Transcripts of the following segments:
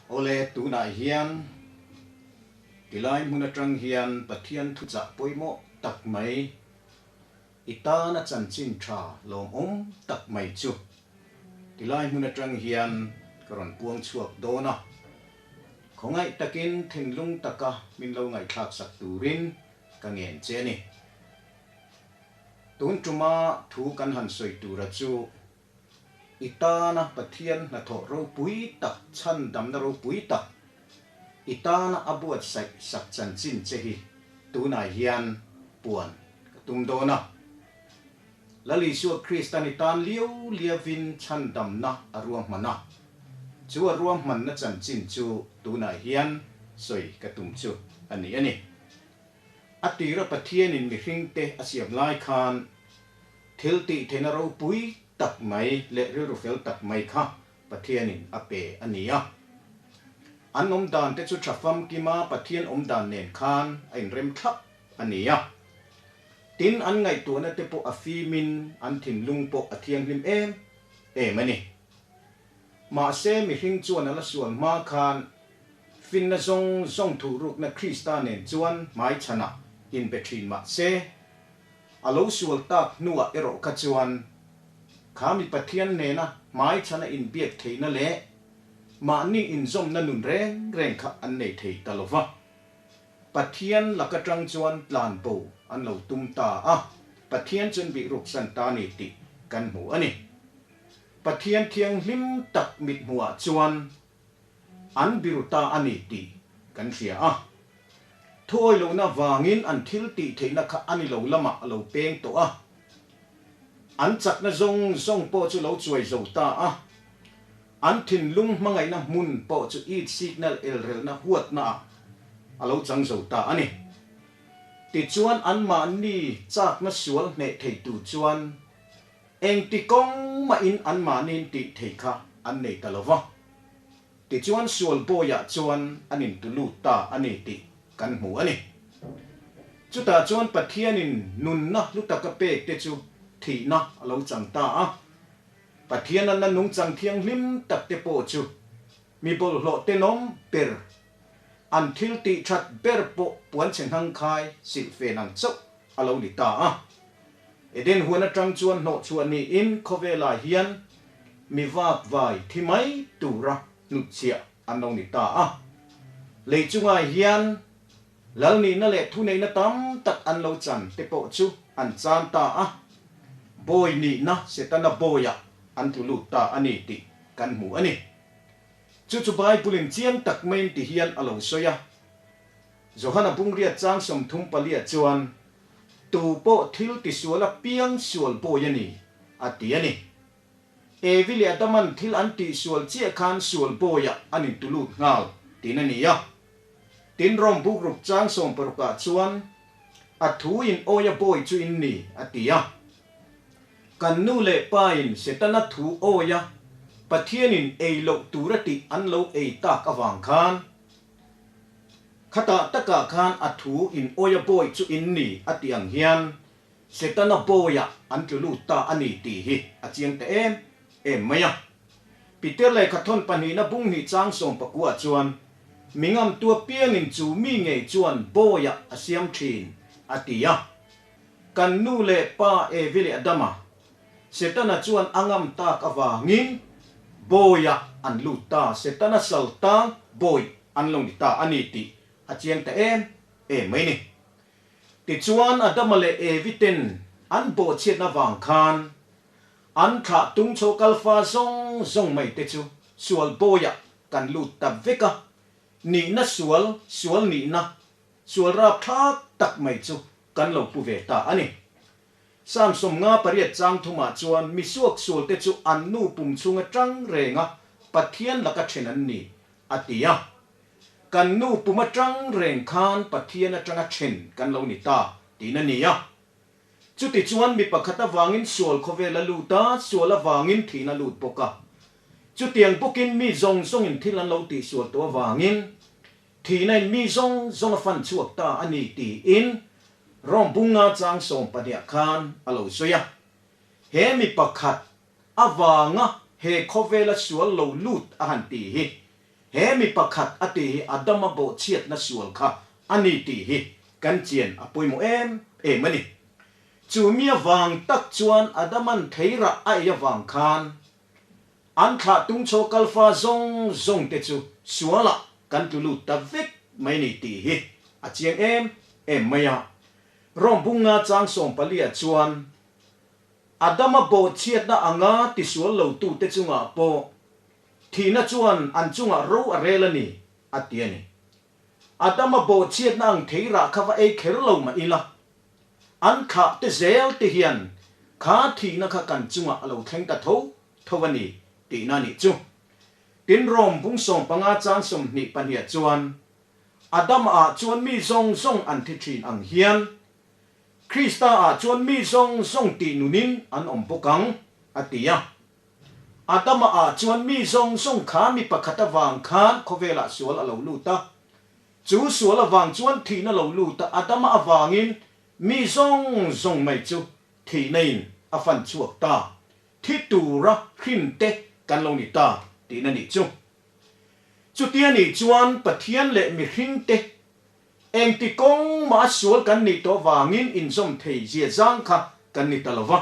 Awle, tunah hian tilai hmun atang hian Pathian thuchah pawimawh tak mai i tana chanchin tha lawmawm tak mai chu tilai hmun atang hian ka rawn puang chhuak dawn a. Khawngaih takin thinlung taka min lo ngaihthlak sak turin ka ngen che a ni. Tun tuma thu kan han sawi tura chu i tana Pathian hnathawh ropui tak, chhandamna ropui tak i tana a buatsaih sak chanchin che hi tunah hian puan ka tum dawn a. Lal Isua Kristan i tan liau liauvin chhandamna a ruahman a, chu a ruahmanna chanchin chu tunah hian sawi ka tum chu a ni a ni. A tira Pathianin mihringte a siam lai khan thil tih theihna ropui tak mai leh rilru fel tak mai kha Pathianin a pe a ni a. An awm dan te chu tha famkima Pathian awm dan nen khan a inrem thlap a ni a. Tin, an ngaihtuahna te pawh a fimin an thinlung pawh a thianghlim em em a ni. Mahse, mihring chuan a la sual hma khan finna zawng zawng thuhrukna Krista nen chuan hmaichhanah inbe thin mah se, a lo sual tak hnuah erawh kha chuan kha mi Pathian nena hmaichhana inbiak theihna leh mahni inzawmna nun reng reng kha an nei thei ta lo va. Pathian lak atang chuan tlan bo an lo tum ta a, Pathian chuan bihruksan ta ni tih kan hmu a ni. Pathian thianghlim tak mithmuhah chuan an biru ta a ni tih kan hria a. Thuawi lohna vangin an thil tih theihna kha a ni lo lamah a lo peng tawh a. An chakna zawng zawng pawh chu lo chuai zo ta a. An thinlung hmangaihna hmun pawh chu it signal elrelna huatnaah a lo chang zo ta a ni. Tichuan anmahni chakna sual hneh theitu chuan Engti kawng mahin anmahniin tih thei kha an nei ta lo va. Tichuan sual bawiah chuan an intu lut ta a ni tih kan hmu a ni. Chutah chuan Pathianin nunna hlu taka pek te chu thihna a lo chang ta a. Pathian anna nungchang thianghlim tak te pawh chu mi bawlhhlawh tenawm ber, an thil tih that ber pawh puanchhe hnangkhai silhfen ang chauh a lo ni ta a. Eden huan atang chuan hnawhchhuah niin khawvelah hian mi vak vai thi mai tura hnutchhiah an lo ni ta a. Lei chungah hian lal nihna leh thuneihna tam tak an lo chan te pawh chu an chan ta a, bawi nihna Setana bawiah an tlu lut ta a ni tih kan hmu a ni. Chu chu Bible-in chiang tak maiin ti hian a lo sawi a. Johana bungriat chang 34 chuan, Tu pawh thil tisual a piang sual bawi a ni, a ti a ni. Evi leh Adaman thil an tihsual chiah khan sual bawiah an intulut nghal tiin a ni a. Tin, Rom bukruk chang 16 chuan, A thu in awia bawi chu in ni, a ti a. Kan nu leh pa in Setana thu awia Pathianin ei loh tur a tih an lo ei tak avang khan, Khatah takah khan a thu in awia bawi chu in ni a tih ang hian Setana bawiah an tlu lut ta a ni tih hi a chiang ta em em mai a. Peter lehkha thawn pahnihna bung hnih chang 19 chuan, Mi ngamtu apiangin chu mi ngei chuan bawiah a siam thin a ti a. Kan nu leh pa Evi leh Adama, Setana chuan a ngam tak avangin bawiah an lut ta, Setana sal tang bawi an lo ni ta a ni tih a chiang ta em em mai ni. Tichuan Adama leh Evi ten an bawhchhiatna vang khan an thlah tung chho kalfa zawng zawng mai te chu sual bawiah kan lut ta vek a, nihna sual, sual nihna, sual rapthlak tak mai chu kan lo pu ve ta a ni. Psalm 58 chang thumah chuan mi suaksualte chu an nu pum chhung atang renga Pathian laka then an ni, a ti a. Kan nu pum atang reng khan Pathian atanga then kan lo ni ta, tiin a ni a. Chutichuan mi pakhat avangin sual khawvel a lut a, sual avangin thihna lut bawk a. Chutiang bawkin mi zawng zawngin thil an lo tihsual tawh avangin Thihna in mi zawng zawng a fan chhuak ta a ni tiin Rom bunga chang 12 khan a lo sawi a. He mi pakhat avanga he khawvela sual lo lut a han ti hi. He mi pakhat a tih hi Adama bawhchhiatna sual kha a ni tih hi kan chian a pawimawh em em a ni. Chu mi avang tak chuan Adaman theirah a ei avang khan an thlah tungchho kalfa zawng zawng te chu sualah kan tlu lut ta vek mai ni tih hi a chiang em em mai a. Rom bunga chang sawmpaliah chuan Adama bawhchhiatna anga tisual lotute chungah pawh Thihna chuan an chungah ro a rel a ni, a ti a ni. Adama bawhchhiatna ang thei rah kha va ei kher lo mah ila, an thlah te zel te hian kha thihna kha kan chungah a lo thleng ta tho tho a ni tihna a nih chu. Tin, Rom bung 15 chang 22 chuan, Adama ah chuan mi zawng zawng an thi thin ang hian, Krista ah chuan mi zawng zawng tih nunin an awm bawk ang, a ti a. Adama ah chuan mi zawng zawng kha mi pakhat avang khan khawvelah sual a lo lut a. Chu sual avang chuan thihna lo lut a, Adama avangin mi zawng zawng mai chu thihna in a fan chhuak ta. Thi tura hrim te kan lo ni ta tihna nih chu. Chutia nih chuan Pathian leh mihring te engti kawng mah a sual kan nih tawh vangin inzawm thei zia zang kha kan ni ta lo va.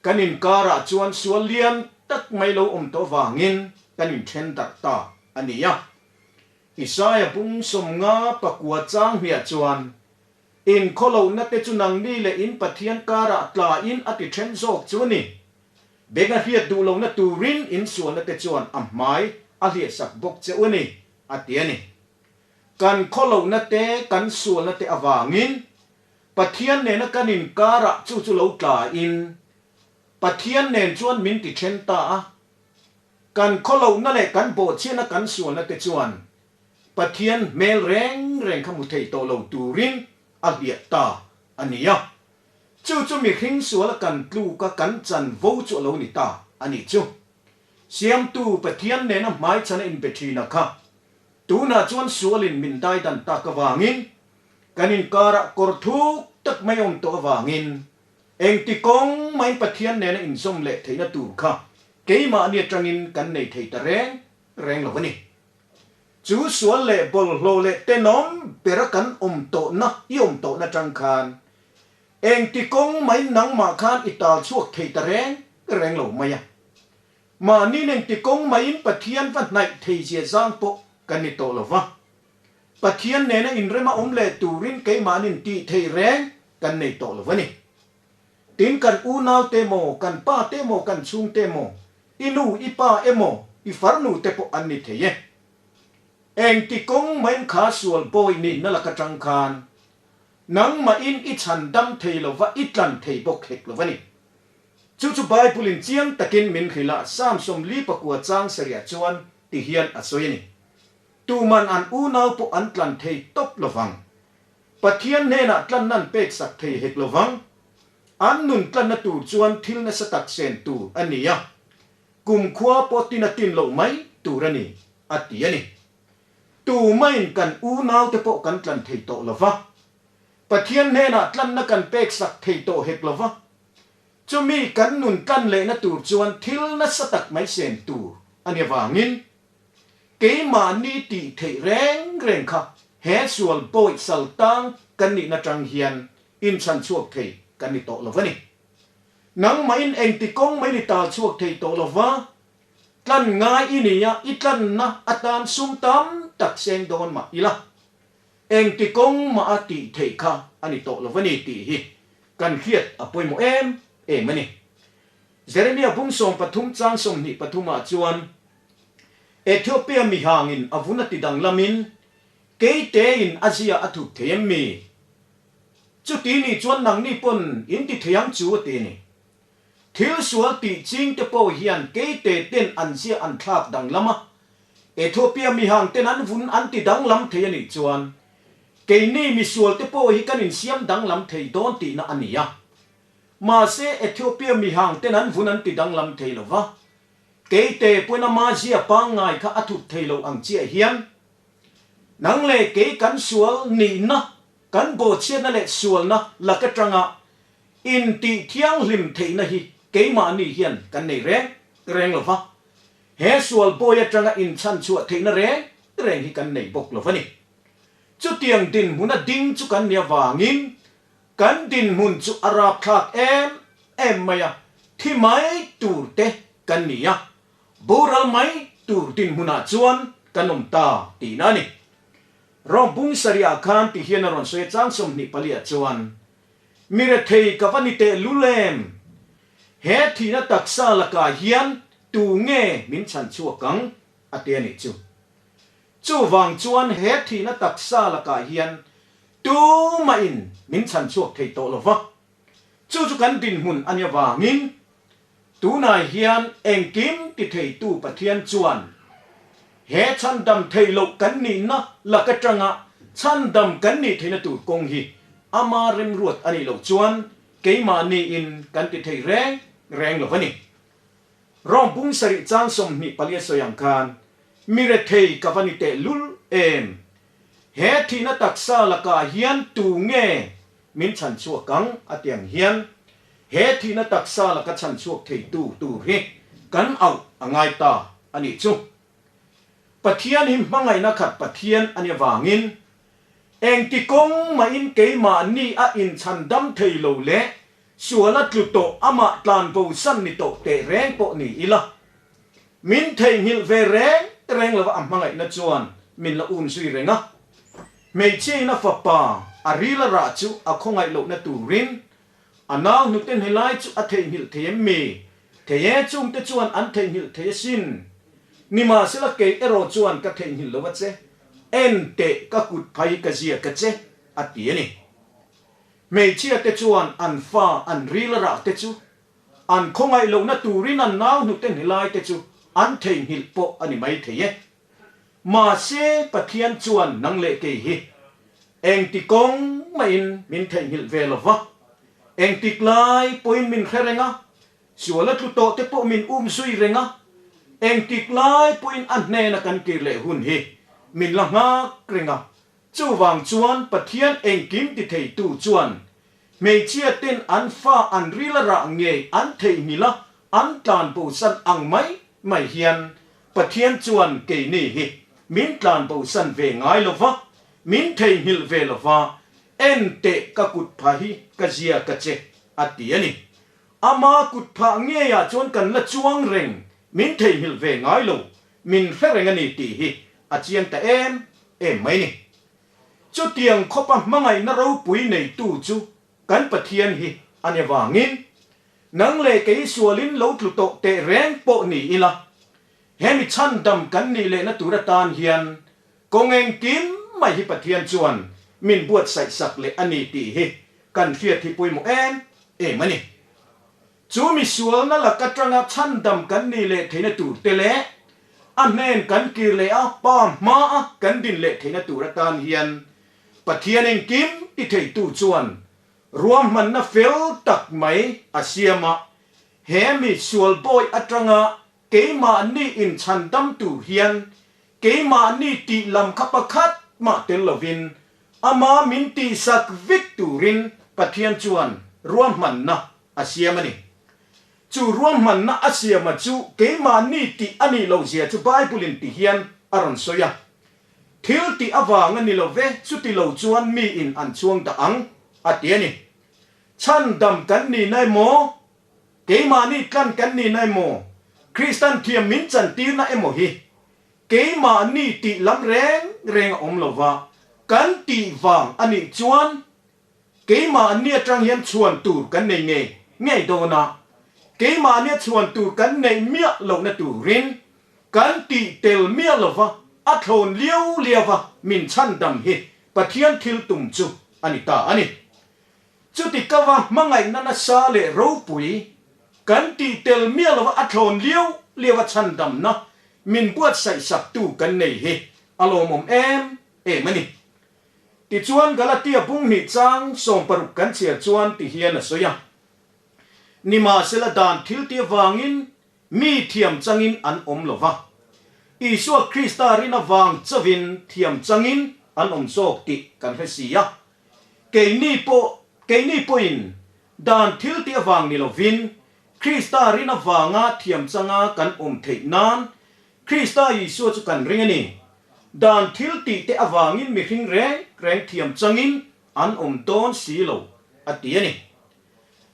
Kan inkarah chuan sual lian tak mai lo awm tawh vangin kan inthen darh ta a ni a. Isaia bung 50 pakua chang hmiah chuan, In khawlohna te chu nangni leh in Pathian karah tlain a ti then zawk chu a ni. Beng a hriat duh lohna turin in sualna te chuan a hmai a hliahsak bawk che u a ni, a ti a ni. Kan khawlohna te, kan sualna te avangin Pathian nena kan inkarah chu chu lo tlain Pathian nen chuan min ti then ta a. Kan khawlohna leh kan bawhchhiatna kan sualna te chuan Pathian hmel reng reng kha hmu thei tawh lo turin a hliah ta a ni a. Chu chu mihring suala kan tluka kan chanvo chu a lo ni ta a nih chu. Siamtu Pathian nena hmaichhana inbe thina kha tunah chuan sualin min daidan tak avangin Kan inkarah kawr thuk tak mai awm tawh avangin engti kawng main Pathian nena inzawm leh theihna tur kha keimahni atangin kan nei thei ta reng reng lo a ni. Chu sual leh bawlhhlawh leh tenawm bera kan awm tawhna i awm tawhna atang khan engti kawng main nangmah khan i tal chhuak thei ta reng reng lo mai a. Mahniin engti kawng main Pathian va hnaih thei zia zang pawh kan ni tawh lo va. Pathian nena inrema awm leh turin keimahnin tih theih reng kan nei tawh lo a ni. Tin, kan unau te emaw, kan pa te emaw, kan chhung te emaw, i nu, i pa emaw, i farnu te pawh an ni thei e. Engti kawng main kha sual bawi nihna lak atang khan nangmahin i chhan dam thei lo va, i tlan thei bawk hek lo a ni. Chu chu Bible-in chiang takin min hrilh a, Psalm 49 chang sarih chuan ti hian a sawi a ni. Tuman an unau pawh an tlan thei tawp lo vang. Pathian hnenah tlanna an pek sak thei hek lo vang. An nun tlanna tur chuan thil nasa tak sen tur a ni a, kumkhua pawh tin a tin loh mai tur a ni, a ti a ni. Tumain kan unaute pawh kan tlan thei tawh lo va. Pathian hnenah tlanna kan pek sak thei tawh hek lo va. Chumi kan nun tlan lehna tur chuan thil nasa tak mai sen tur a ni avangin Keimahni tih theih reng reng kha he sual bawi sal tang kan nihna tang hian inchhan chhuak thei kan ni tawh lo a ni. Nangmahin engti kawng mai ni tal chhuak thei tawh lo va, tlan ngai i nia i tlanna atan sum tam tak seng dawn mah ila, engti kawng mah a tih theih kha a ni tawh lo a ni tih hi kan hriat a pawimawh em em a ni. Jeremia bung 13 chang 23 ah chuan Ethiopia mihangin a vun a ti danglamin keitein a zia a thup thei em mi? Chuti nih chuan nangni pawn in ti thei ang chu a ti a ni. Thil sual tih ching te pawh hian keite ten an zia an thlak danglam a, Ethiopia mihang ten an vun an ti danglam thei a nih chuan keini misual te pawh hi kan insiam danglam thei dawn tihna a ni a. Mahse Ethiopia mihang ten an vun an ti danglam thei lo va, Keite pawhin ama zia pangngai kha a thup thei lo ang chiah hian, nang leh kei kan sual nihna, kan bawhchhiatna leh sualna lak atanga intih thianghlim theihna hi keimahni hian kan nei reng reng lo va. He sual bawi atanga inchhanchhuah theihna reng reng hi kan nei bawk lo a ni. Chutiang dinhmuna ding chu kan nih avangin kan dinhmun chu a rapthlak em em mai a, thi mai tur te kan ni a, boral mai tur dinhmunah chuan kan awm ta tihna a ni. Rom bung sarihah khan ti hian a rawn sawi a, chang 24 ah chuan, Mi rethei ka va ni teh lul em? He thihna taksa lakah hian tu nge min chhan chhuak ang? a ti a nih chu. Chuvang chuan he thihna taksa lakah hian tumahin min chhan chhuak thei tawh lo va. Chu chu kan dinhmun a nih avangin tunah hian engkim ti theitu Pathian chuan he chhandam theih loh kan nihna lak atanga chhandam kan nih theihna tur kawng hi ama remruat a nih loh chuan keimahniin kan ti thei reng reng lo a ni. Rom bung sarih chang 24 a sawi ang khan, Mi rethei ka va ni teh lul em? He thihna taksa lakah hian tu nge min chhan chhuak ang? A ti ang hian, he thihna taksa laka chhan chhuak theitu tur hi kan auh a ngai ta a nih chu. Pathian hi hmangaihna khat Pathian a nih avangin, engti kawng mahin keimahni a inchhan dam thei lo leh Sual a tlu tawh, amah tlan bo san ni tawh teh reng pawh ni ila, min theihnghilh ve reng reng lova a hmangaihna chuan min la um zui reng a. Hmeichhiain a fapa a ril a rah chu a khawngaih lohna turin a nau hnute hnelai chu a theihnghilh thei em mi? Thei e, chungte chuan an theihnghilh thei asin. Nimahsela kei erawh chuan ka theihnghilh lo a che, en teh ka kut phai ka ziak a che, a ti a ni. Hmeichhia te chuan an fa an ril a rah te chu an khawngaih lohna turin an nau hnute hnilai te chu an theihnghilh pawh a ni mai thei e. Mahse Pathian chuan nang leh kei hi engti kawng mahin min theihnghilh ve lo va, engtik lai pawhin min hre reng a, sual a tlu tawh te pawh min um zui reng a, engtik lai pawhin a hnena kan kir leh hun hi min la nghak reng a, Chuvang chuan Pathian engkim ti theitu chuan hmeichhia ten an fa an ril a rah ngei an theihnghilh a, an tlan bosan ang mai mai hian Pathian chuan keini hi min tlan bosan ve ngai lo va, min theihnghilh ve lo va, en teh ka kut pha hi ka zia ka che a ti a ni. Ama kut phah ngeiah chuan kan la chuang reng, min theihnghilh ve ngai lo, min hre reng a ni tih hi a chiang ta em em mai ni. Chutiang khawpa hmangaihna ropui neitu chu kan Pathian hi a ni avangin, nang leh kei sualin lo tlu tawh teh reng pawh ni ila, hemi chhandam kan nih lehna tur atan hian kawng engkim mai hi Pathian chuan min buatsaih sak leh a ni tih hi kan hriat hi pawimawh em em a ni. Chu mi sualna lak atanga chhandam kan nih leh theihna tur te leh a hnen kan kir leh a Pa hmaa kan din leh theihna tur atan hian Pathian engkim ti theitu chuan ruahmanna fel tak mai a siam a, he mi sual bawi atanga keimahni inchhandam tur hian keimahni tih lam kha pakhat mah tel lovin ama min tihsak vek turin Pathian chuan ruahmanna a siam a ni. Chu ruahmanna a siama chu keimahni tih a nih loh zia chu Bible-in ti hian a rawn sawi a. Thil tih avang a ni lo ve, chuti lo chuan miin an chhuang dah ang, a ti a ni. Chhandam kan nihna emaw, keimahni tlan kan nihna emaw, Kristan thiam min chantirna emaw hi keimahni tih lam reng reng a awm lo va, kan tih vang a nih chuan Keimahni atang hian chhuan tur kan nei ngei ngei dawn a, keimahnia chhuan tur kan neih miah lohna turin kan tih tel miah lova a thlawn liau liau va min chhandam hi Pathian thil tum chu a ni ta a ni. Chuti kava hmangaihna nasa leh ropui kan tih tel miah lova a thlawn liau liau a chhandamna min buatsaih saktu kan nei hi a lawmawm em em a ni. Tichuan Galatia bung hnih chang 60 kan chhiar chuan ti hian a sawi a, Nimahsela dan thil ti avangin mi thiam changin an awm lo va, Isua Krista rin avang chauhin thiam changin an awm zawk tih kan hre si a. Keini pawh keini pawhin dan thil ti avang ni lovin Krista rin avanga thiam changa kan awm theih nan. Krista Isua chu kan ring a ni. Dan thil tih te avangin mihring reng reng thiam changin an awm dawn si lo, a ti a ni.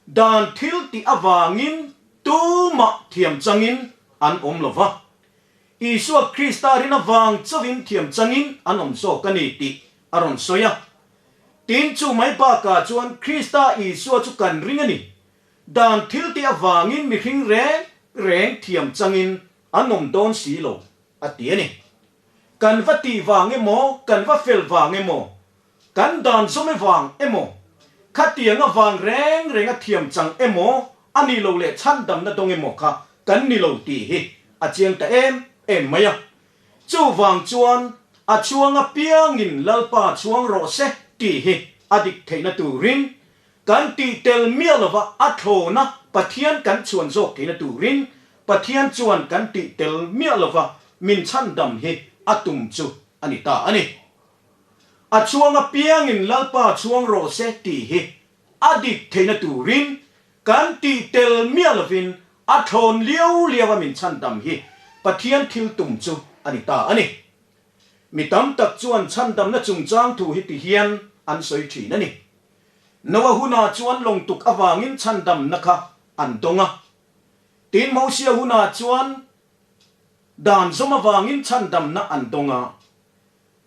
Dan thil tih avangin tumah thiam changin an awm lo va. Isua Krista rin avang chauhin thiam changin an awm zawk a ni tih a rawn sawi a. Tin, chu mai bakah chuan Krista Isua chu kan ring a ni. Dan thil tih avangin mihring reng reng thiam changin an awm dawn si lo, a ti a ni. Kan va tih vang emaw, kan va fel vang emaw, kan dan zawm vang emaw, khatiang avang reng reng a thiam chang emaw a nih loh leh chhandamna dawng emaw kha kan ni lo tih hi a chiang ta em em mai a. Chuvang chuan a chhuang apiangin Lalpa chhuang rawh se tih hi a dik theihna turin Kan tih tel miah lova a thlawna Pathian kan chhuan zawk theihna turin Pathian chuan kan tih tel miah lova min chhandam hi a tum chu a ni ta a ni. A chhuang apiangin Lalpa chhuang rawh se tih hi a dik theihna turin kan tih tel miah lovin a thlawn liau liau a min chhandam hi Pathian thil tum chu a ni ta a ni. Mi tam tak chuan chhandamna chungchang thu hi ti hian an sawi thin a ni. Noa hunah chuan lawngtuk avangin chhandamna kha an dawng a. Tin, Mosia hunah chuan dan zawm avangin chhandamna an dawng a.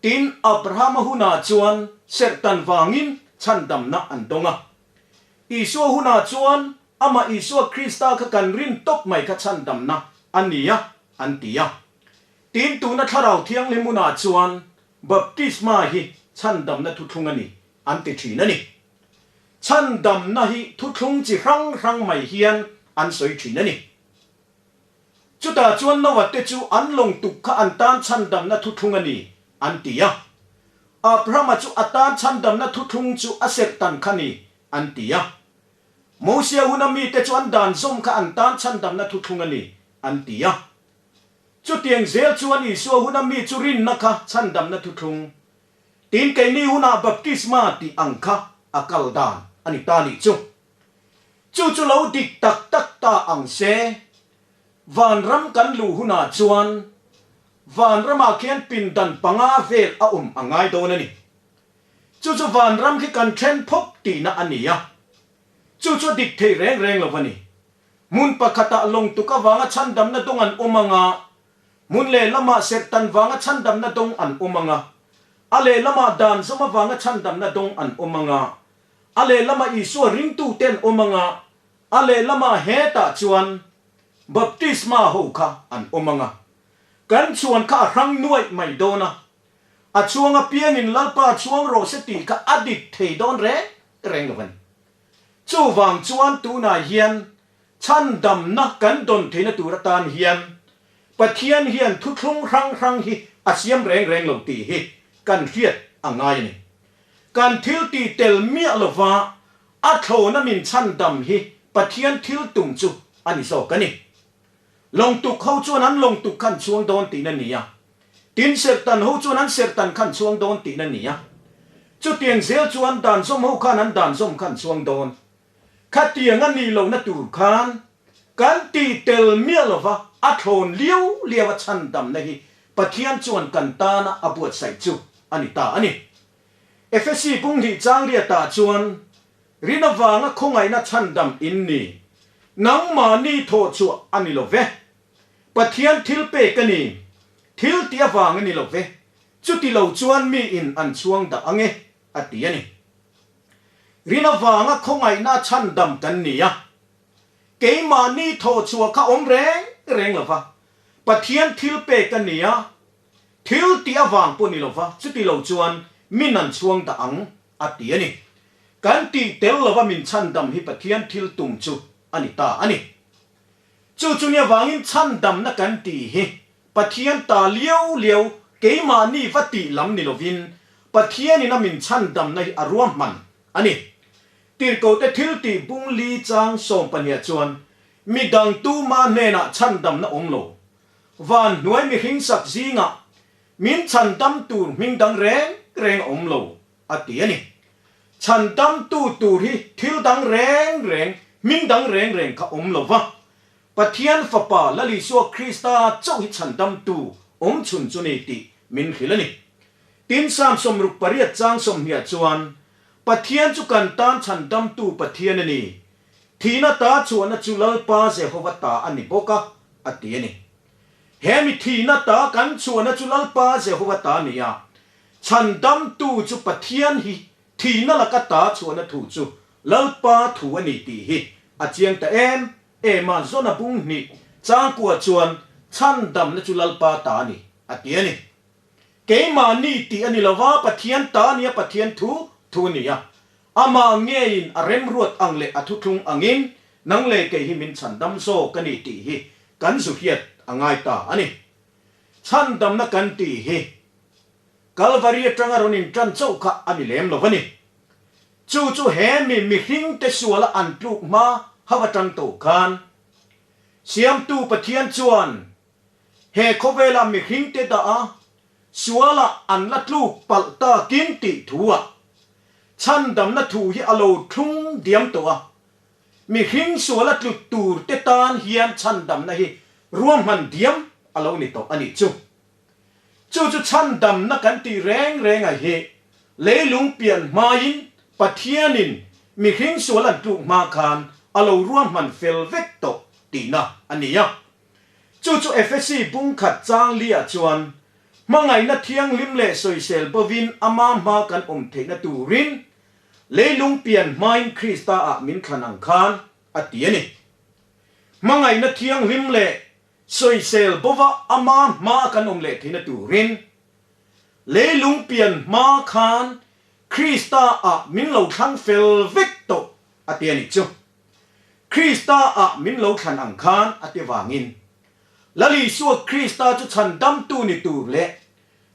Tin, Abrahama hunah chuan serhtan vangin chhandamna an dawng a. Isua hunah chuan amah Isua Krista kha kan rin tawp mai kha chhandamna a ni a, an ti a. Tin, tuna Thlarau Thianghlim hunah chuan baptisma hi chhandamna thuthlung a ni an ti thin a ni. Chhandamna hi thuthlung chi hrang hrang mai hian an sawi thin a ni. Chutah chuan Noah te chu an lawng tuk kha an tan chhandamna thuthlung a ni an ti a. Abrahama chu a tan chhandamna thuthlung chu a serhtan kha ni an ti a. Mosia huna mite chu an dan zawm kha an tan chhandamna thuthlung a ni an ti a. Chutiang zel chuan Isua huna mi chu rinna kha chhandamna thuthlung Tin, keini hunah baptisma tih ang kha a kal dan a ni ta nih chu. Chu chu lo dik tak tak ta ang se, vanram kan luh hunah chuan vanramah khian pindan panga vel a awm a ngai dawn a ni. Chu chu vanram khi kan then phawp tihna a ni a. Chu chu a dik thei reng reng lo a ni. Hmun pakhatah lawngtuk avanga chhandamna dawng an awm anga, Hmun lehlamah serhtan vanga chhandamna dawng an awm ang a, a lehlamah dan zawm avanga chhandamna dawng an awm ang a, a lehlamah Isua ringtute an awm ang a, a lehlamah hetah chuan baptisma ho kha an awm ang a. Kan chhuan kha a hrang nuaih mai dawn a, a chhuang apiangin Lalpa chhuang rawh se tih kha a dik thei dawn reng reng lo a ni. Chuvang chuan tunah hian Chhandamna kan dawn theihna tur atan hian Pathian hian thuthlung hrang hrang hi a siam reng reng lo tih hi kan hriat a ngai a ni. Kan thil tih tel miah lova a thlawna min chhandam hi Pathian thil tum chu a ni zawk a ni. Lawngtuk ho chuan an lawngtuk khan chhuang dawn tihna ni a, tin serhtan ho chuan an serhtan khan chhuang dawn tihna ni a. Chutiang zel chuan dan zawm ho khan an dan zawm khan chhuang dawn. Khatiang a nih lohna tur khan kan tih tel miah lova a thlawn liau liau a chhandamna hi Pathian chuan kan tana a buatsaih chu a ni ta a ni. Efesi bunghnih changriatah chuan rin avanga khawngaihna chhandam in ni, nangmahni thawhchhuah a ni lo ve. Pathian thil pek a ni, thil tih avang a ni lo ve, chuti lo chuan miin an chhuang dah ang e, a ti a ni. Rin avanga khawngaihna chhandam kan ni a, keimahni thawhchhuah kha awm reng reng lo va, Pathian thil pek a ni a, thil tih avang pawh ni lo va, chuti lo chuan min an chhuang dah ang a ti a ni. Kan tih tel lova min chhandam hi Pathian thil tum chu a ni ta a ni. Chu chumi avangin chhandamna kan tih hi Pathian ta liau liau keimahni va tih lam ni lovin Pathianin a min chhandamna hi a ruahman a ni. Tirhkohte thil tih bung li chang sawmpahniah chuan mi dang tuma hnenah chhandamna awm lo. Van hnuai mihring sak zingah min chhandam tur hming dang reng reng a awm lo a ti a ni. Chhandamtu tur hi thil dang reng reng, hming dang reng reng kha awm lo va. Pathian Fapa Lal Isua Krista chauh hi chhandamtu awm chhun chu ni tih min hrilh a ni. Tin, Psalm 68 chang 20 chuan, Pathian chu kan tan chhandamtu Pathian a ni, thihna ta chhuahna chu Lalpa Jehova ta a ni bawk a, a ti a ni. He mi thihna ta kan chhuahna chu Lalpa Jehova ta a ni a, chhandamtu chu Pathian hi thihna laka ta chhuahna thu chu Lalpa thu a ni tih hi a chiang ta em em a, Zona bung hnih changkua chuan chhandamna chu Lalpa ta a ni, a ti a ni. Keimahni tih a ni lo va, Pathian ta a nia, Pathian thu thu a ni a. Amah ngeiin a remruat ang leh a thuthlung angin nang leh kei hi min chhandam zawk a ni tih hi kan zu hiat a ngai ta a ni. Chhandamna kan tih hi Kalvari atanga rawn intan chauh kha a ni lem lo a ni. Chu chu he mi mihringte suala an tluk hma hauh atang tawh khan Siamtu Pathian chuan he khawvela mihringte dah a suala an la tluk palh takin tih thu ah chhandamna thu hi a lo thlung diam tawh a. Mihring suala tlut tur te tan hian chhandamna hi ruahman diam a lo ni tawh a nih chu. Chu chu chhandamna kan tih reng reng a hi leilung pian hmain Pathianin mihring sual an tluk hma khan a lo ruahman fel vek tawh tihna a ni a. Chu chu Efesi bungkhat chang liah chuan hmangaihna thianghlim leh sawisel bovin ama hma kan awm theihna turin leilung pian hmain Krista ah min thlan ang khan a ti a ni. Hmangaihna thianghlim leh Sawisel bova ama hma kan awm leh theihna turin leilung pian hma khan Krista ah min lo thlang fel vek tawh a ti a nih chu. Krista ah min lo thlan ang khan a ti vangin Lal Isua Krista chu chhandamtu ni tur leh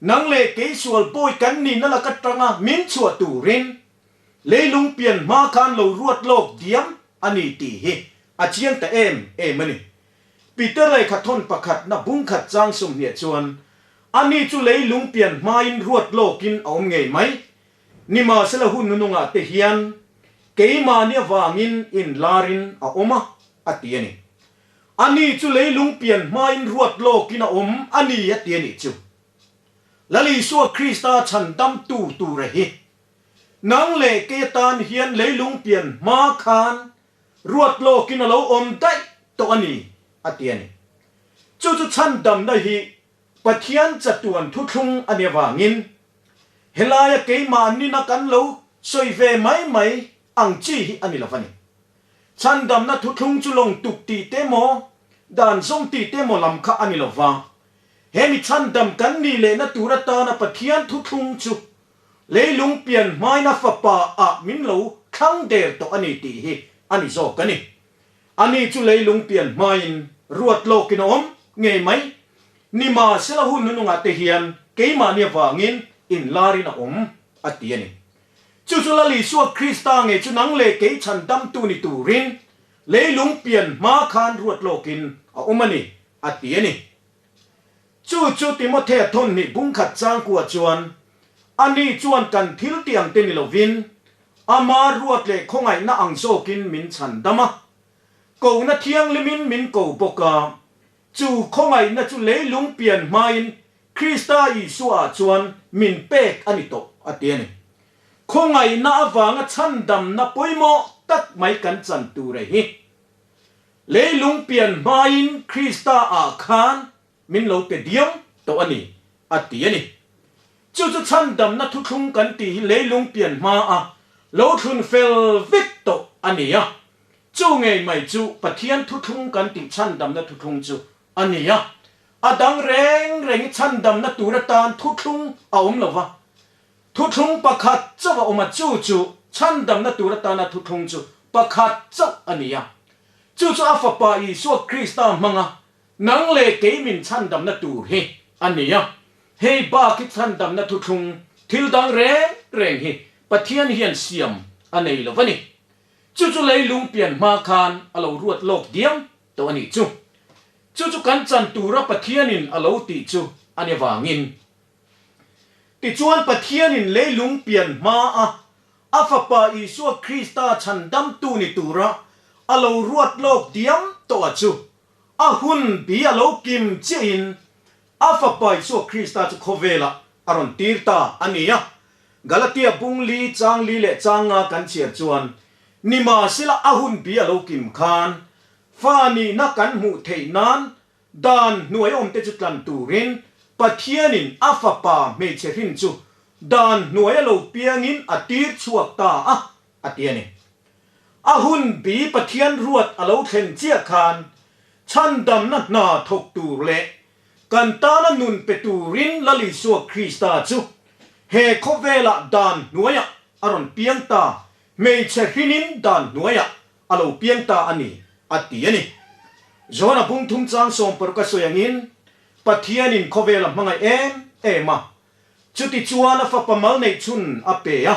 nang leh kei sual bawi kan nihna laka tanga min chhuah turin leilung pian hma khan lo ruat lawk diam a ni tih hi a chiang ta em em a ni. Peter lehkha thawn pakhat na bungkhat chang 20 chuan, Ani chu leilung pian hmain ruat lawkin a awm ngei mai. Nimahsela hun nunungah te hian keimahni avangin inlarin a awm a, a ti a ni. Ani chu leilung pian hmain ruat lawkin a awm a ni, a ti a nih chu. Lal Isua Krista chhandamtu tura hi nang leh kei atan hian leilung pian hma khan Ruat lawkin a lo awm daih tawh a ni, a ti a ni. Chu chu chhandamna hi Pathian chatuan thuthlung a nih avangin helaia keimahnin a kan lo sawi ve mai mai ang chi hi a ni lo a ni. Chhandamna thuthlung chu lawng tuk tih te maw, dan zawm tih te maw lam kha a ni lo va. He mi chhandam kan nih lehna tur atana Pathian thuthlung chu Leilung pian hmaina fapa ah min lo thlang der tawh a ni tih hi a ni zawk a ni. Ani chu leilung pian hmain ruat lawkin a awm ngei mai. Nimahsela hun nunungah te hian keimahni avangin inlarin a awm a ti a ni. Chu chu Lal Isua Krista ngei chu nang leh kei chhandamtu ni turin leilung pian hma khan ruat lawkin a awm a ni a ti a ni. Chu chu Timothea thawnhnih bungkhat changkua chuan, Ani chuan kan thil tih ang te ni lovin, ama ruat leh khawngaihna ang zawkin min chhan dam a. Kohna thianghlimin min ko bawk a, chu khawngaihna chu leilung pian hmain Krista Isua-ah chuan min pek a ni tawh, a ti a ni. Khawngaihna avanga chhandamna pawimawh tak mai kan chan tur a hi. Leilung pian hmain Krista ah khan min lo pe diam tawh a ni, a ti a ni. Chu chu chhandamna thuthlung kan tih hi leilung pian hma a lo thlun fel vek tawh a ni a. Chu ngei mai chu Pathian thuthlung kan tih chhandamna thuthlung chu a ni a. A dang reng reng i chhandamna tur atan thuthlung a awm lo va. Thuthlung pakhat chauh a awm a, chu chu chhandamna tur atana thuthlung chu pakhat chauh a ni a. Chu chu a Fapa Isua Krista hmanga nang leh kei min chhandamna tur hi a ni a. Hei bak hi chhandamna thuthlung thil dang reng reng hi Pathian hian siam a nei lo a ni. Chu chu leilung pian hma khan a lo ruat lawk diam tawh a nih chu. Chu chu kan chan tura Pathianin a lo tih chu a ni vangin Tichuan Pathianin leilung pian hma a a Fapa Isua Krista chhandamtu ni tura a lo ruat lawk diam tawh a chu. A hun bi a lo kim chiahin a Fapa Isua Krista chu khawvelah a rawn tir ta a ni a. Galatia bung li chang li leh chang nga kan chhiar chuan, Nimahsela a hun bi a lo kim khan, fa nihna kan hmuh theih nan dan hnuai awmte chu tlan turin Pathianin a Fapa hmeichhe hrin chu dan hnuai a lo piangin a tir chhuak ta a, a ti a ni. A hun bi Pathian ruat a lo thlen chiah khan chhandamna hna thawk tur leh kan tana nun pe turin Lal Isua Krista chu he khawvelah dan hnuaiah a rawn piang ta, hmeichhe hrinin dan hnuaiah a lo piang ta a ni, a ti a ni. Johana bungthum chang sawmparuk a sawi angin Pathianin khawvel a hmangaih em em a, chutichuan a fapa mal neih chhun a pe a,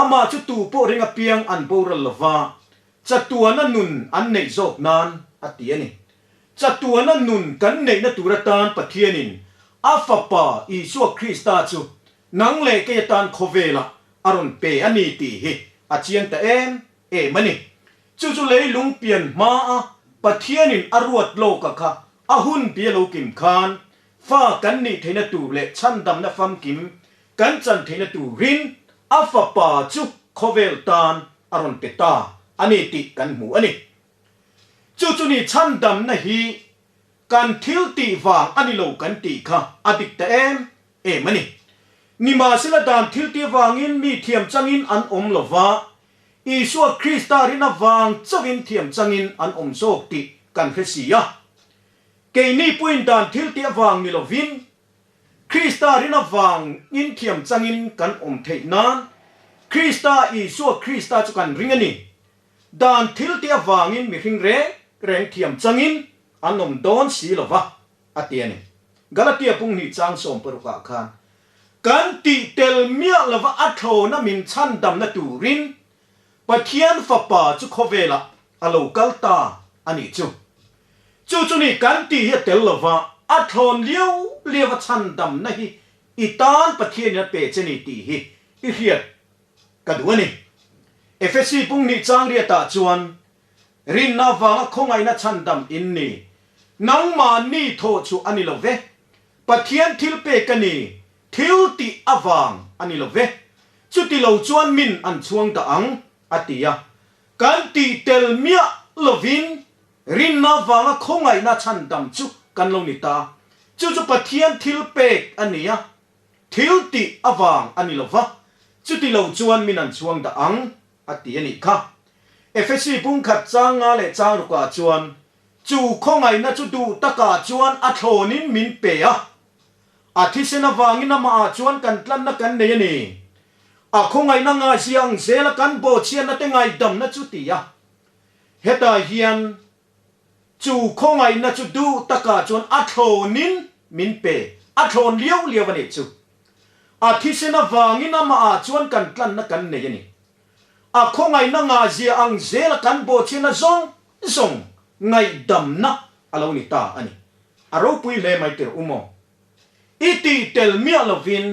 Amah chu tu pawh ring apiang an boral lo va, chatuana nun an neih zawk nan a ti a ni. Chatuana nun kan neihna tur atan Pathianin a Fapa Isua Krista chu nang leh kei atan khawvelah a rawn pe a ni tih hi a chiang ta em em a ni. Chu chu leilung pian hmaa Pathianin a ruat lawka kha a hun bia lo kim khan fa kan nih theihna tur leh chhandamna famkim Kan chan theihna turin a fapa chu khawvel tan a rawn pe ta a ni tih kan hmu a ni. Chu chu ni chhandamna hi kan thil tih vang a ni lo kan tih kha a dik ta em em a ni. Nimahsela dan thil tih vangin mi thiam changin an awm lo va, Isua Krista rina vang chauhin thiam changin an awm zawk tih kan hre si a. Keini puiin dan thil tih avang ni lovin Krista rin avangin thiam changin kan awm theih nan Krista Isua Krista chu kan ring a ni. Dan thil te avangin mihring reng reng thiam changin an awm dawn si lo va, a ti a ni. Galatia punghnih chang 60 ah khan, Kan tih tel miah lova a thlawna min chhandamna turin Pathian Fapa chu khawvelah a lo kal ta a nih chu. Chu chu ni kan tih hi a tel lova, a thlawn liau liau a chhandamna hi i tan Pathianin a pe che ni tih hi i hriat ka duh a ni. Efesi punghnih chang riatah chuan, Rinna avanga khawngaihna chhandam in ni, nangmahni thawh chu a ni lo ve, Pathian thil pek a ni, thil tih avang a ni lo ve, chuti lo chuan min an chhuang dah ang, a ti a. Kan tih tel miah lovin rinna vanga khawngaihna chhandam chu kan lo ni ta. Chu chu Pathian thil pek a ni a, thil tih avang a ni lo va, chuti lo chuan min an chhuang dah ang, a ti a nih kha. Efesi bungkhat chang nga leh chang rukah chuan chu khawngaihna chu duh takah chuan a thlawnin min pe a, A thisen avangin amahah chuan kan tlanna kan nei a ni. A khawngaihna ngaihzia ang zela kan bawhchhiatna te ngaihdamna chu ti a. Hetah hian chu khawngaihna chu duh takah chuan a thlawnin min pe, a thlawn liau liau a nih chu. A thisen avangin amahah chuan kan tlanna kan nei a ni. A khawngaihna ngaihzia ang zela kan bawhchhiatna zawng zawng ngaihdamna a lo ni ta a ni. A ropui hle mai tirh u maw? I tih tel miah lovin,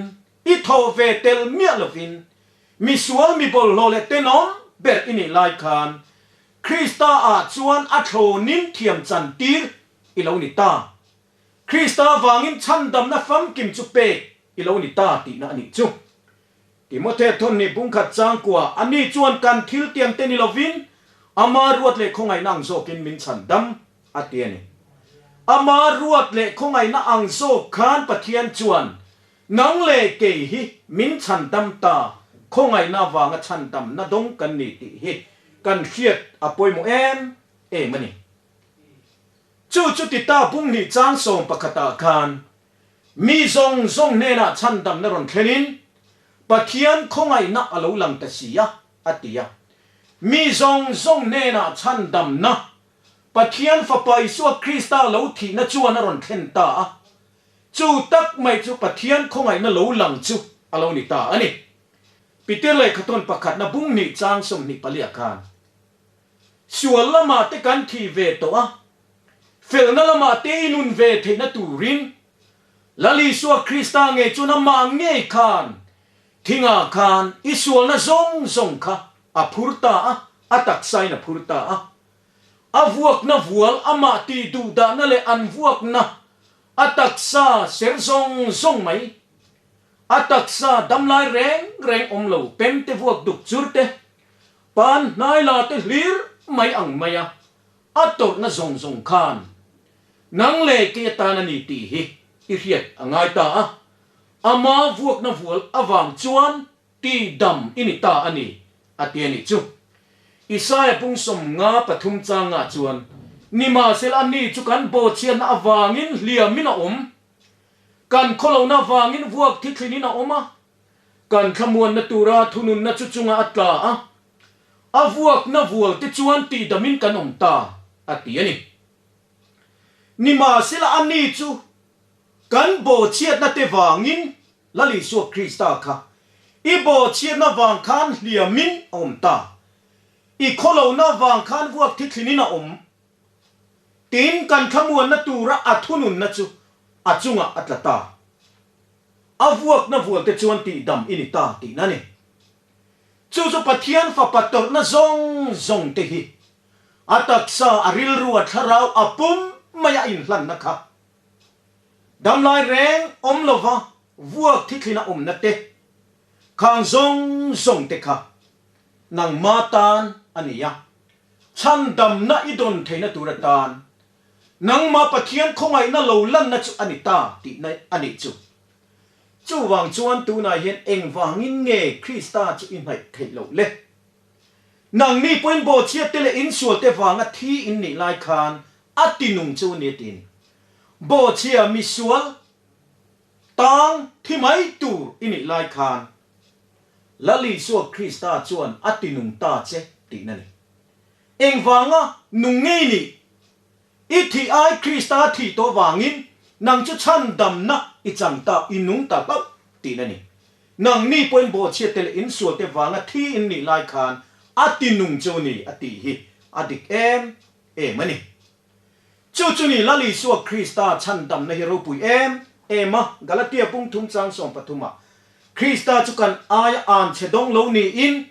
i thawh ve tel miah lovin, misual mi bawlhhlawh leh tenawm ber i nih lai khan Krista ah chuan a thlawnin thiam chan tir i lo ni ta. Krista vangin chhandamna famkim chu pek i lo ni ta tihna a nih chu. Timothea thawnhnih bungkhat changkua, Ani chuan kan thil tiang te ni lovin, ama ruat leh khawngaihna ang zawkin min chhan dam, a ti a ni. Ama ruat leh khawngaihna ang zawk khan Pathian chuan nang leh kei hi min chhan dam ta, khawngaihna avanga chhan damna dawng kan ni tih hi kan hriat a pawimawh em em a ni. Chu chu ti ta bunghnih chang sawmpakhatah khan Mi zawng zawng hnenah chhandamna rawn thlenin Pathian khawngaihna a lo lang ta si a, a ti a. Mi zawng zawng hnenah chhandamna Pathian Fapa Isua Krista lo thihna chuan a rawn thlen ta a. Chu tak mai chu Pathian khawngaihna lo lang chu a lo ni ta a ni. Peter lehkhathawn pakhatna bunghnih chang 24 khan sual lamah te kan thih ve tawh a, Felna lamah te i nun ve theihna turin Lal Isua Krista ngei chuan amah ngei khan thingah khan i sualna zawng zawng kha a phur ta a, a taksain a phur ta a. A vuakna vual amah tih duhdahna leh an vuakna a taksa ser zawng zawng mai. A taksa damlai reng reng awm lo pemte vuak duk chur te, pan hnai la te hlir mai ang mai a, a tawrhna zawng zawng khan nang leh kei atan a ni tih hi i hriat a ngai ta a, ama vuakna vual avang chuan Ti dam i ni ta a ni, a ti a nih chu. Isaia pungsawm nga pathum changah chuan, Nimahsela a ni chu kan bawhchhiatna avangin hliamin a awm, kan khawlohna avangin vuak thithlinin a awm a, kan thlamuanna tura thununna chu chungah a tla a, a vuakna vualte chuan tihdamin kan awm ta, a ti a ni. Nimahsela a ni chu kan bawhchhiatna te vangin Lal Isua Krista kha i bawhchhiatna vang khan hliamin a awm ta. I khawlohna vang khan vuak thithlinin a awm. Tin, kan thlamuanna tura a thununna chu a chungah a tla ta. A vuakna vualte chuan tihdam i ni ta tihna a ni. Chu chu Pathian Fapa tawrhna zawng zawng te hi a taksa, a rilru, a thlarau, a pum mai a inhlanna kha Damlai reng awm lova vuak thithlina awmna te, khang zawng zawng te kha nangma tan a ni a, chhandamna i dawn theihna tur atan nangma Pathian khawngaihna lo lanna chu a ni ta tihna a nih chu. Chuvang chuan tunah hian engvangin nge Krista chu i hnaih theih loh le? Nangni pawhin bawhchhiat te leh insual te vanga thi in nih lai khan A ti nung chu ni tin. Bawhchhia misual tang thi mai tur i nih lai khan Lal Isua Krista chuan a ti nung ta che tihna ni. Engvanga nung ngei nih? I thih ai Krista thih tawh vangin nang chu chhandamna i chang ta, i nung ta hlauh tihna ni. Nangni pawhin bawhchhia te leh insual te vanga thi in nih lai khan a ti nung chu ni a tih hi a dik em? em a ni. Chu chu ni Lal Isua Krista chhandamna hi ropui em em a, Galatia pung thum chang 13 ah, Krista chu kan aia an chhe dawng lo niin,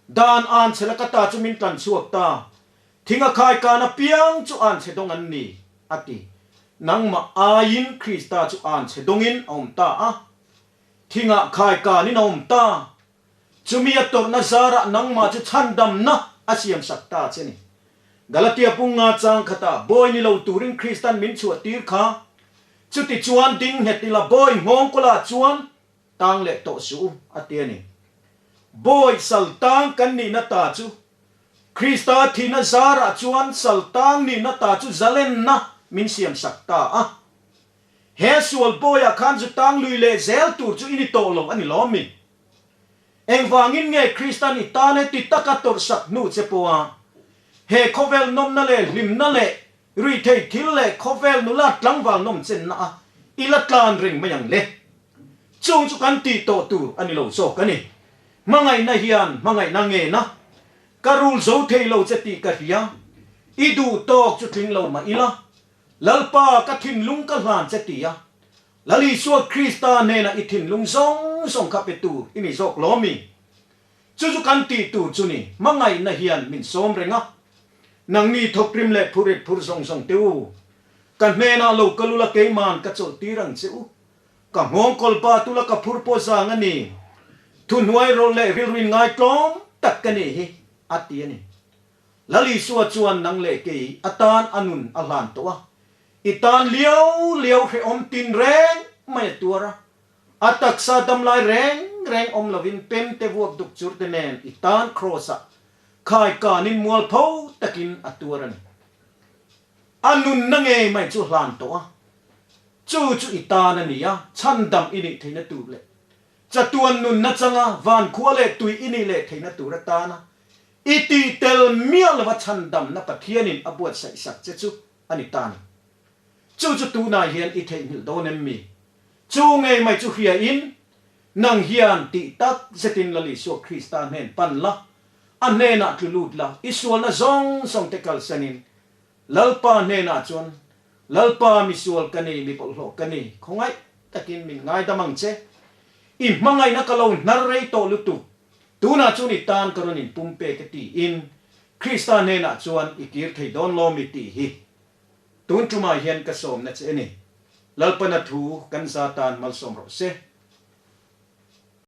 dan an chhe laka ta chu min tlan chhuak ta, thing a khai kan apiang chu an chhe dawng an ni, a ti. Nangmah aiin Krista chu an chhe dawngin a awm ta a, thingah khai kanin a awm ta. Chumi a tawrhna zarah nangmah chu chhandamna a siamsak ta che ni. Galatia punga chang khatah bawi ni lo turin Kristan min chhuah tir kha. Chuti chuan ding nghet ila bawi nghawng kawlah chuan tang leh tawh suh u, a ti a ni. Bawi sal tang kan nihna ta chu Krista thihna zarah chuan sal tang nihna ta chu zalenna min siamsak ta a. He sual bawiah khan zu tang lui leh zel tur chu i ni tawh lo a ni lawm mi? Engvangin nge Kristan i tan heti taka tawrhsak hnu che pawha he khawvel nawmna leh hlimna leh ruihthei thil leh khawvel nula tlangval nawm chenna a i la tlan reng mai ang le? Chung chu kan tih tawh tur a ni lo zawk a ni. Hmangaihna hian hmangaihna ngena ka rul zo thei lo che tih ka hria. I duh tawk chu tling lo mah ila Lalpa, ka thinlung ka hlan che ti a, Lal Isua Krista hnenah i thinlung zawng zawng kha pe tur i ni zawk lo mi? Chu chu kan tih tur chu ni, hmangaihna hian min sawm reng a. Nangni thawkrim leh phurit phur zawng zawng te u, ka hnenah lo kal ula keiman ka chawlh tir ang che u. Ka nghawng kawl pa tula ka phur pawh zang a ni. Thuhnuai rawlh leh rilruin ngaitlawm tak ka nih hi, a ti a ni. Lal Isua chuan nang leh kei a tan a nun a hlan tawh a, i tan liau liau hrehawm tin reng mai a tuar a, a taksa damlai reng reng awm lovin pemte vuak duk chur te nen i tan kraws ah khai kanin mualpho takin a tuar a ni. A nunna ngei mai chu hlan tawh a, chu chu i tan a ni a, chhandam i nih theihna tur leh chatuan nunna changa vankhua leh tui i nih leh theihna tur atana I tih tel miah lova chhandamna Pathianin a buatsaih sak che chu a ni ta ni. Chu chu tunah hian i theihnghilh dawn em mi? Chu ngei mai chu hriain nang hian tih tak zetin Lal Isua Krista hnen pan la, a hnenah tlu lut la, i sualna zawng zawng te kalsanin Lalpa hnenah chuan, Lalpa misual ka ni, mi bawlhhlawh ka ni, khawngaih takin min ngaidam ang che. I hmangaihna ka lo hnar rei tawh lutuk, Tunah chuan i tan ka rawn in pum pek a tiin Krista hnenah chuan i kir thei dawn lawmi tih hi tun tumah hian ka sawmna che a ni. Lalpana thu kan za tan malsawm rawh se.